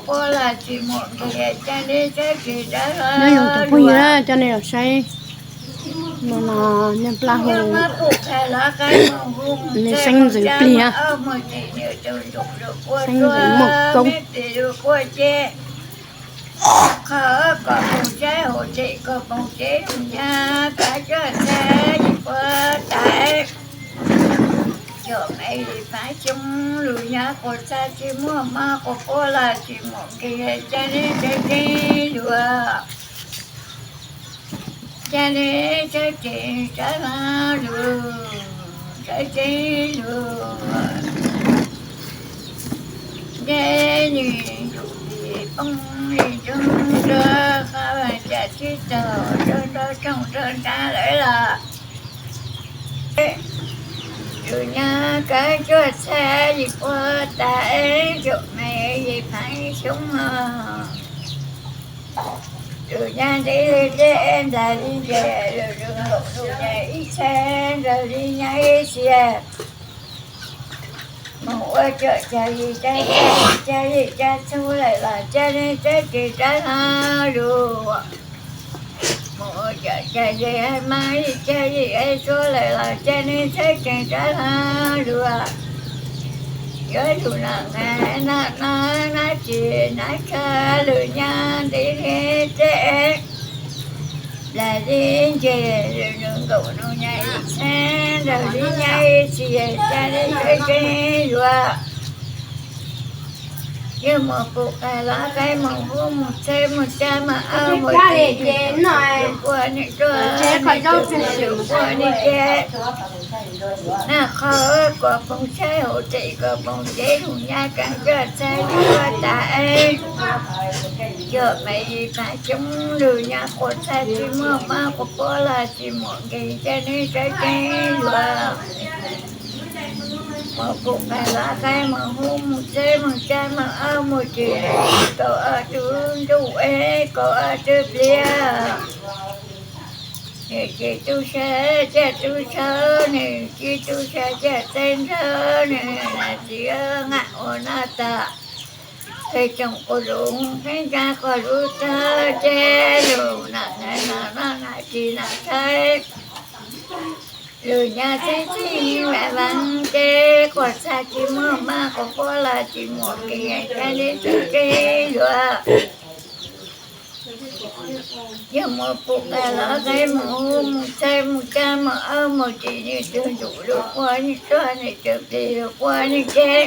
Puab los tsis muaj nqis, ca li sab tes rov los. Nyob zoo tus phooj ywg na, coj nej los saib no, no, nej pab hu, nej xeeb ntxwv plig, xeeb ntxwv muaj koob. Qhov kom poom saib hauv tsev, kom poom tsev lug nyab, kav coj txhab yim puab tas, cov me yim pab xyoob lug nyab, quas txhab tsis muaj mab, quas puab los tsis muaj nqis, ca li sab tes luag, ca li sab tes rov los lug, sab tes lug. Nce nws yus li poob li ntsoog rua, qab vaj cam tsis taug rua, rua rooj rua nrab lawm los. Lug nyab kav coj txhab yim puab tas, cov me yim pab xyoob os. Lug nyab ntev li dleb, nplas li nce, lug lug nkaum lug nyab ib txhab, nraug li nyab ib txhia. Moog ua cov cag yim cag txhub, cag yim cag txhub lawm los ca li sab tes rov los lug. Moog ua cov cag yim mas yim cag yim suab lawm los ca li sab tes rov los lug. Yuav lug noj nqaij noj no nab tsi nab tshaw, lug nyab ntev li dleb, nplas li nce, lug nkaum lug nyab ib txhab, nraug li nyab ib txhia, ca li sab tes luag. Yog moog pum qaij lov qaib, moog hub moog txhawb moog cab moog awb moog tis, quaj nwg tuag, quaj nwg ceg. Naj qhov kom poom saib hauv tsev, kom poom tsev lug nyab, kav coj txhab yim puab tas, cov me yim pab xyoob lug nyab, quas txhab tsis muaj mab, quas puab los tsis muaj nqis, ca li sab tes luag. Moog pum qaij lov qaib, moog hub moog txhawb moog cab moog awb moog tis, kaum ob tug ntuj es kaum ob tug pliag. Nwg tsis tu sab caj tu sawv, nwg tsis tu sab caj txhab nrawg, nwg tsis nqaj ua noj tag. Peb tsoom quas lug, peb ncaag quas lug tawg ces lug noj nqaij noj no nab tsi nab tshaw. Lug nyab txheeb txheeb me vaag ces quas txhab tsis muaj mab, quas puab los tsis muaj nqis, ca li sab tes luag. Yog moog pum qaij lov qaib, moog hub moog txhawb moog cab moog awb moog tis, nwg tug ntuj lug quaj nwg tuag, nwg tug plig lug quaj nwg ceg.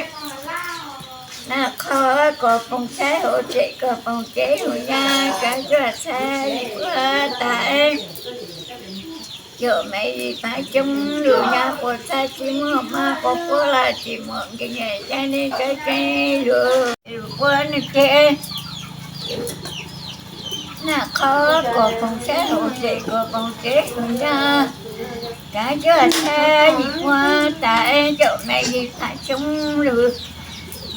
Naj qhov kom poom saib hauv tsev, kom poom tsev lug nyab, kav coj txhab yim puab tas, cov me yim pab xyoob lug nyab, quas txhab tsis muaj mab, quas puab los tsis muaj nqis, ca li sab tes luag, lug quaj nwg ceg. Naj qhov kom poom saib hauv tsev, kom poom tsev lug nyab, kav coj txhab yim puab tas, cov me yim pab xyoob lug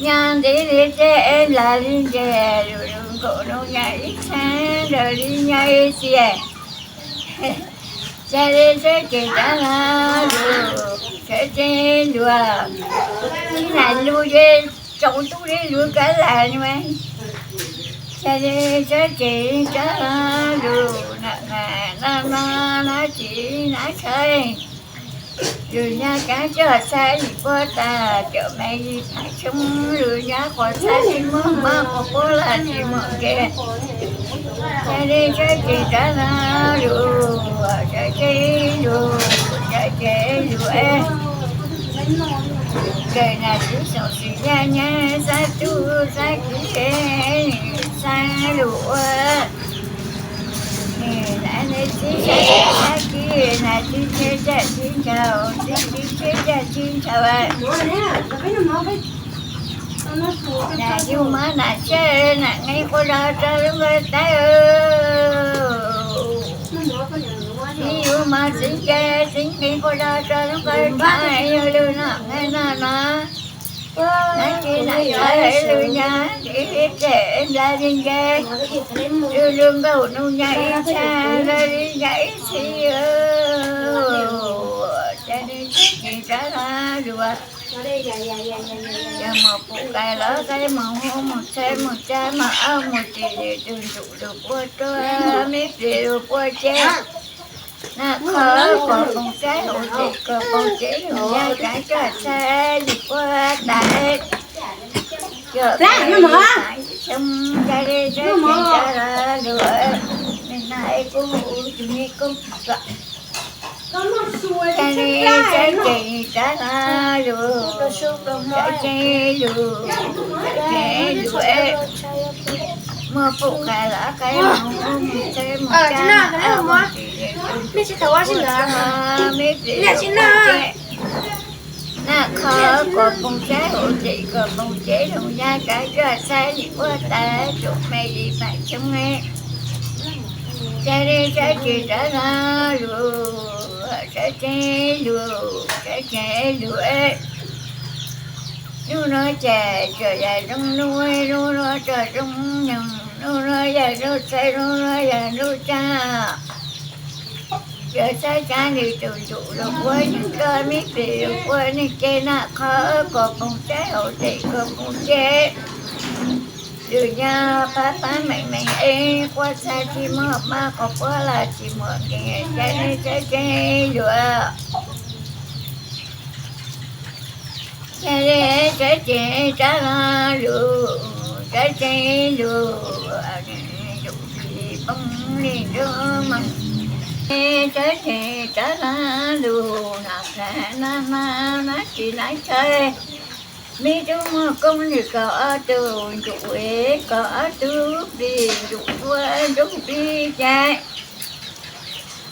nyab, ntev li dleb, nplas li nce, lug lug nkaum lug nyab ib txhab, nraug li nyab ib txhia, ca li sab tes rov los lug, sab tes luag. Ib nam lug ces tsaus ntuj li lug kav lam no, ca li sab tes rov los lug, noj nqaij noj no nab tsi nab tshaw. Lug nyab kav coj txhab yim puab tas, cov me yim pab xyoob lug nyab, quas txhab tsis muaj mab, quas puab los tsis muaj nqis, ca li sab tes rov los lug, sab tes lug, sab tes lug es. Kawm nam txiv xyoos txiv yaj nyab, xab tub xab kiv, xab lug ua. Nam txiv xab kiv, nam txiv tshiab caj txiv ntshaw, txiv kiv tshiab caj txiv ntshaw. Nam yug mab nam tshiab, nam nqi quas zog rua lub nqaij teb. Txiv yug mab txiv nce, txiv nqi quas zog rua lub nqaij teb, yog lug noj nqaij noj no. Nab tsi nam tshaw lug nyab, nqi li tsem nplas li nce, lug lug nkaum nug nyab ib txhia, nplas li nyab ib txhia. Ca li sab tes rov los lug, Yog mus pum qais los qe, mus huab mus txhawb mus cab mus ob mus tsis, nws tus ntsuj lus puab ruaj, me plis lus puab ceb. Naj qhov kom poom saib hauv ces kom poom ceb, lus nyab kav coj txhab yim puab tas. Coj me yim xyoo, cas li sab cev rov los lus, me naj es kuj hu tus me koob, cas li sab cev rov los lus, sab cev lus, sab cev lus, muaj pum qais los qe, mus huab mus txhawb mus cab mus ob mus tsis, me plis lus puab ceb. Naj qhov kom poom saib hauv ces kom poom ceb, lus nyab kav coj txhab yim puab tas, coj me yim faam xyoo, cas li sab cev rov los lus, sab cev lus, sab cev lus. Nub no ces tsuas yog zoo nub, nub no tsuas zoo nyoog, nub no yog nub txhawb, nub no yog nub tsab. Yog txhab tsab li tus ntsuj lus puab, nws roj me plis lus puab, nws ces naj qhov kom poom saib hauv ces kom poom ceb. Lus nyab pab pab meem meem es quaj txhab tsis muaj maj, quas puab los tsis muaj nkees, cas li sab cev lus. Cas li sab cev rov los lus, sab cev lus, lus tsis poob li nruab moos. Sab cev rov los lus, noj khav noj nab nab tsis nab chaw. Me tub muaj koob nws kaum ob tug ntsuj, kaum ob tug plis, ntsuj tshuab ntsuj plig ces.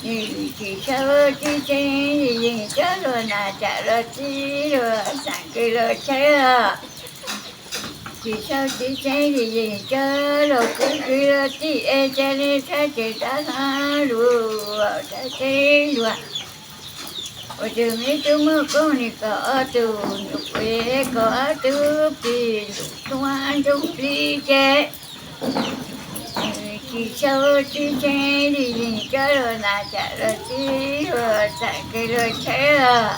Nws tsis sau tsis tseeb, yeej coj luag nas cam luag txib luag xeem kws luag chaw. Tsis sau tsis tseeb, yeej coj luag kwv kwv luag tij es, cas li sab cev rov los lus, sab cev lus. Ua rau me tub muaj koob nws kaum ob tug ntsuj, kaum ob tug plis, ntsuj tshuab ntsuj plig ces. Tsis sau tsis tseeb, yeej coj luag nas cam luag txib luag xeem kws luag chaw.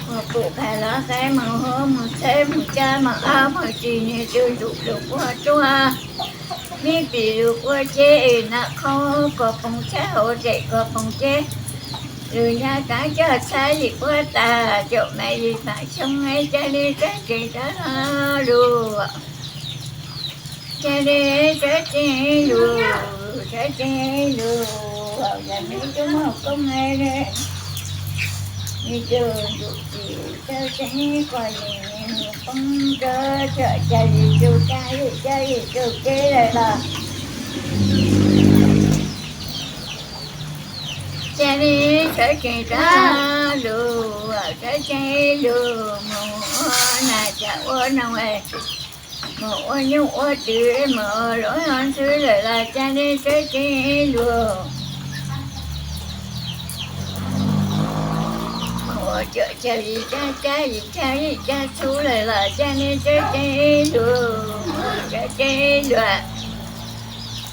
Mus pum qais los qe, mus huab mus txhawb mus cab mus ob mus tsis, nws tus ntsuj lus puab ruaj, me plis lus puab ceb, naj qhov kom poom saib hauv ces kom poom ceb. Lus nyab kav coj txhab yim puab tas, coj me yim faam xyoo, cas li sab cev rov los lus. Cas li sab cev lus, sab cev lus, yog me tub muaj koob, me tug ntsuj plig txawj tseeb quas yees mus poob rau, coj cas yim tug tag, yim coj yim tug ceb lawm los. Cas li sab cev rov los lus, sab cev lus, mus ua nas cam ua noog, mus ua nyuj ua twm, mus ua luam ntxhwb lawm los, cas li sab cev lus. Mus ua cuam caug yim cag cab, yim cag yim cag txhub lawm los, cas li sab cev lus, sab cev lus.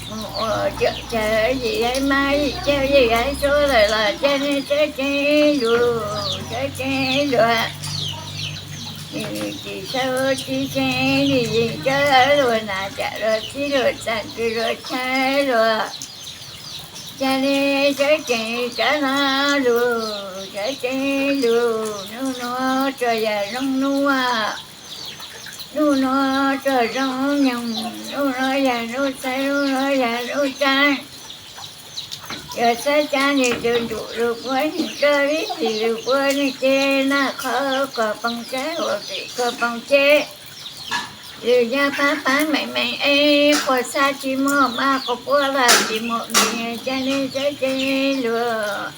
Mus ua cuam caug yim haib mab, yim caug yim haib txhub lawm los, cas li sab cev lus, sab cev lus. Tsis sau tsis tseeb, yeej coj luag nas cam luag txib luag xeem kws luag chaw luag. Cas li sab cev rov los lus, sab cev lus, nub nua tsuas yog zoo nub, nub nua tsuas zoo nyoog, nub nua yog nub txhawb, nub nua yog nub tsab. Yog txhab tsab li tus ntsuj lus puab, nws roj me plis lus puab, nws ces naj qhov kom poom saib hauv ces kom poom ceb. Lus nyab pab pab meem meem es quas txhab tsis muaj maj, quas puab los tsis muaj nkees, cas li sab cev lus.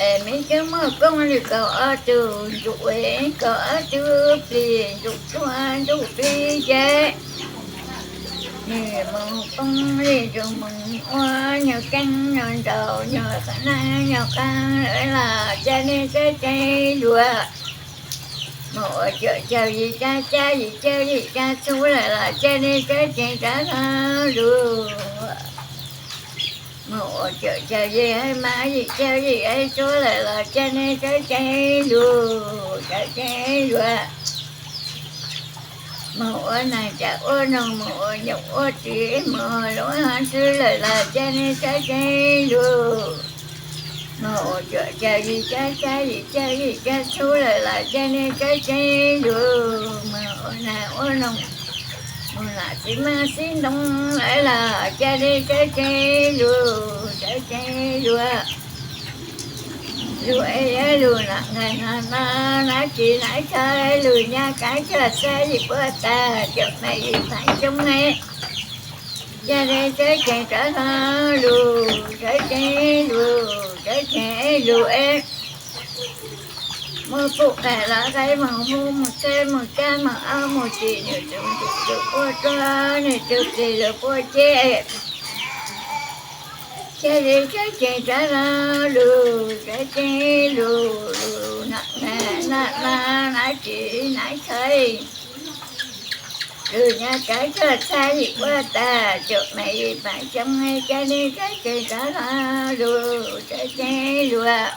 Es me tub muaj koob nws kaum ob tug ntsuj, kaum ob tug plis, ntsuj tshuab ntsuj plig ces. Nws mus poob li tus moos ua nyuag keeb nyuag nraug nyuag qab neeb nyuag qab lawm los, cas li sab cev lus. Mus ua cuam caug yim cag cab, yim caug yim cag txhub lawm los, cas li sab cev rov los lus. Mus ua cuam caug yim mas yim caug yim es tsuab lawm los cas nej sawv tsees lug, sawv tsees lug. Mus ua neeg cas ua noog, mus ua nyob ua txiv, mus ua lub hov swb lawm los cas nej sawv tsees lug. Mus ua cuam caug yim caug xya, yim caug yim caug txhub lawm los cas nej sawv tsees lug. Mus ua neeg ua noog, mus lam xib mab xib ntoo lawm los cas nej sawv tsees lug, sawv tsees lug. Lug es yuav lug nam nqaij nam no, nam tsis nam chaw, lug nyab kav tshuaj txhab yim puab tas, caum me yim phav xyoob es, cas nej sawv tsees rov hlo lug, sawv tsees lug, sawv tsees lug es. Mus pum qais los qais, mus hu mus txhawb mus cab mus ob mus tsis, nws tus ntuj lug puab rog, nws tus plig lug puab ceg. Cas nej sawv tsees rov hlo lug, sawv tsees lug, lug nam nqaij nam no, nam tsis nam chaw, lug nyab kav tshuaj txhab yim puab tas, caum me yim phav xyoob es, cas nej sawv tsees rov hlo lug, sawv tsees lug.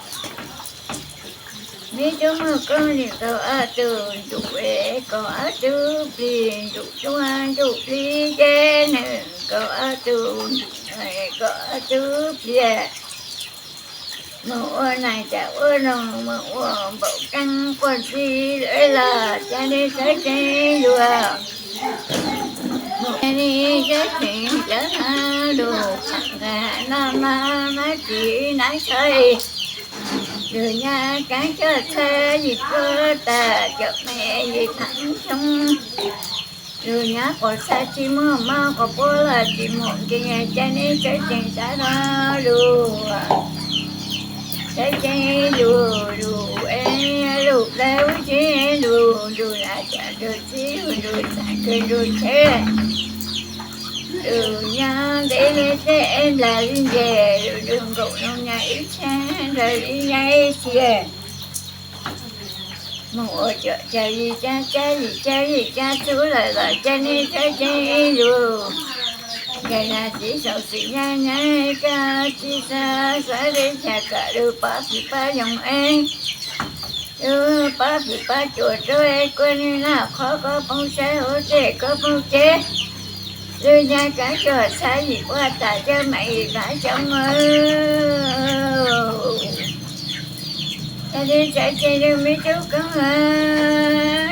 Me tub muaj koob nws kaum ob tug ntuj, kaum ob tug plig, ntuj tsuab ntuj plig ces nws kaum ob tug ntuj, kaum ob tug plig. Mus ua neeg cas ua noog, mus ua npaum keeb quaj ntxig lawm los cas nej sawv tsees lug. Mus cas nej sawv tsees rov hlo lug, nam nqaij nam no, nam tsis nam chaw, lug nyab kav tshuaj txhab yim puab tas, caum me yim phav xyoob, lug nyab quas txha tsis muaj mov, quas puab los tsis muaj nkeeg, cas nej sawv tsees rov hlo lug, sawv tsees lug, lug es lug plaws lub tsev, lug nrug nam cov nrug txiv, lug nrug txhab kawg nrug tsheb, lug nyab ntev li tej es nplas li nces, lug nrug nkaum noog nyab ib txhab nrug li nyab ib txhia. Mus ua cuam caug yim caug xya, yim caug yim caug txhub lawm los cas nej sawv tsees lug. Cas yog txiv sau xwm nyab nyab koj tsis xav, xav li cas kom lug pab fwm pab yoog es, lug pab fwm pab cua rau es, kua nws noj qhov koj poob saib hauv tej koj poob cev, lug nyab kav tshuaj txhab yim puab tas, caum me yim phav xyoob. Cas nej sawv tsees lug me tub koob,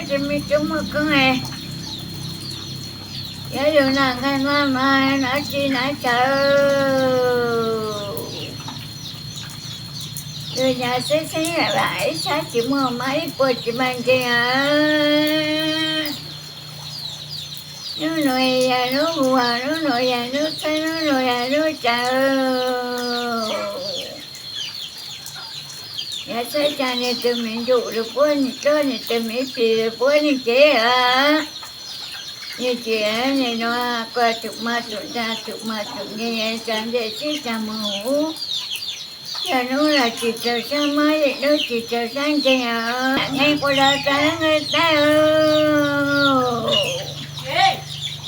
tus me tub muaj koob, yuav lug nam nqaij nam no, nam tsis nam chaw, lug nyab xeeb xeeb vam ib sab tsis muaj mov, ib puas tsis muaj nkeeg. Nub nua yog nub huas, nub nua yog nub txhawb, nub nua yog nub caw. Yog txhawb cas nws tus me ntsuj lug puab nws tsob, nws tus me plig lug puab nws cev a. Nws ces nws nua kua tus mov tus nra tus mov tus nkeeg, tsav ntseg sib tsaag moog huv. Yog nub los tsis tsaug sab mob, yog nub tsis tsaug sab nkeeg os. Nqeeb quas dog rau nqeeb tab,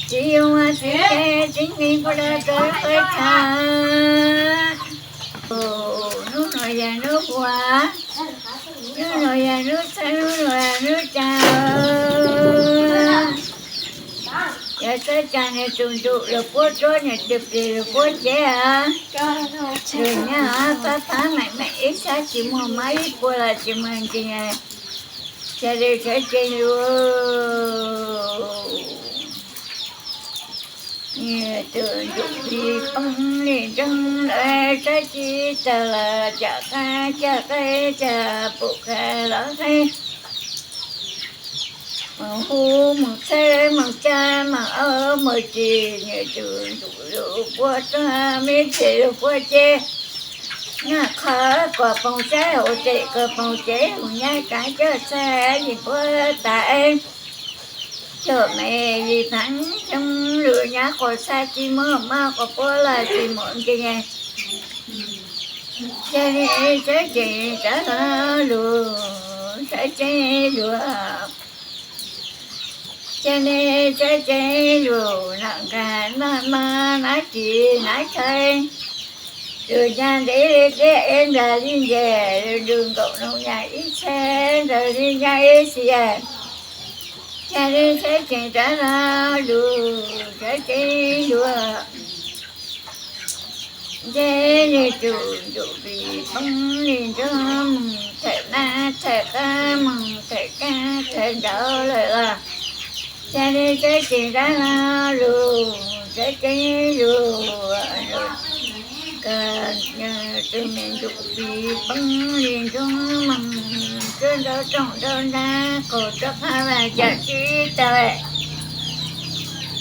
txiv yuav ua txiv ces txiv nqeeb quas dog rau nqeeb thav. Nub nua yog nub huas, nub nua yog nub txhawb, nub nua yog nub caw. Yog txhawb cas nws tus ntsuj lug puab tsob, nws tus plig lug puab cev a. Lug nyab pab pab meem meem ib sab tsis muaj mov, ib puas los tsis muaj nkeeg, cas lug sawv tsees lug. Nws tus ntsuj plig poob li nroog lawm, sab tsis taug los cam qab cam qab cam pum qab los qab. Moog hu moog txhawb moog cab moog ob moog tsis, nws tus ntsuj lug puab tsob, me plig lug puab cev. Noj qhov kua poog saib hauv tsev, kua poog cev, lug nyab kav coj txhab yim puab tas, caum me yim phav xyoob, lug nyab quas txha tsis muaj mov, quas puab los tsis muaj nkeeg. Cas nej sawv tsees rov hlo lug, sawv tsees lug. Cas nej sawv tsees lug, nam nqaij nam no, nam tsis nam chaw, Lug nyag ntev li teb ev nplawg li nces, lug nrug nkaum noo nyag ib txhab nrug li nyag ib xias. Ca le tsheb tseem rov hlo lug, tsheb tseem luag. Nce le tus ntuj pis poob li nruab moog, thawm nab thawm qab moog, thawm kab thawm nraud lawm los. Ca le tsheb tseem rov hlo lug, tsheb tseem lug. Kws tus me ntuj pis poob li nruab moog, tsuab nraug rooj nraug nrab, qaug rov qab vas cam tsib tawg.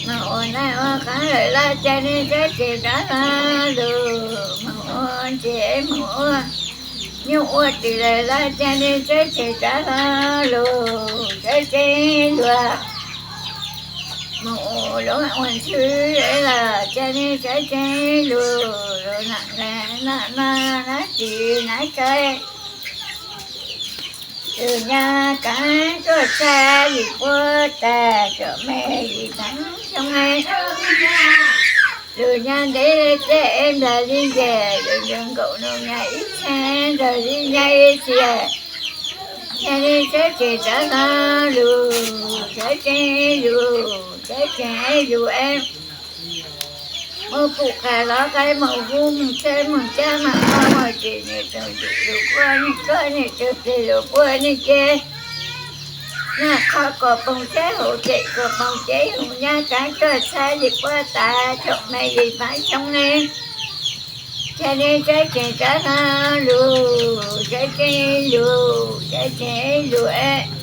Moog ua naj ua qaab lawm los, ca le tsheb tseem rov hlo lug. Moog ua ntses moog ua nyuj ua twm lawm los, ca le tsheb tseem rov hlo lug, tsheb tseem luag. Moog ua luam ua ntxhw los, ca le tsheb tseem lug, lug nam nab nam no nab tsis nab tshab. Lug nyag kaav tuaj txhab yim puab taag, tsom me yim taav xyoob. Lug nyag ntev le teb ev nplawg li nces, lug nrug nkaum noo nyag ib txhab nrug li nyag ib xias. Ca le tsheb tseem rov hlo lug, tsheb tseem lug, tsheb tseem lug es. Moog pum qas lov qaib moog hub moog tsheb moog cab moog qab moog tsis nwg tug ntim lug puab nwg tuab nwg tug plig lug puab nwg ces. Naj qhov kuas poog tsheb hauv cem kuas poog ceb hauv nyab kaav tuaj txhab yim puab taag, tsom me yim taav xyoob le. Ca le tsheb tseem rov hlo lug, tsheb tseem lug, tsheb tseem lug es.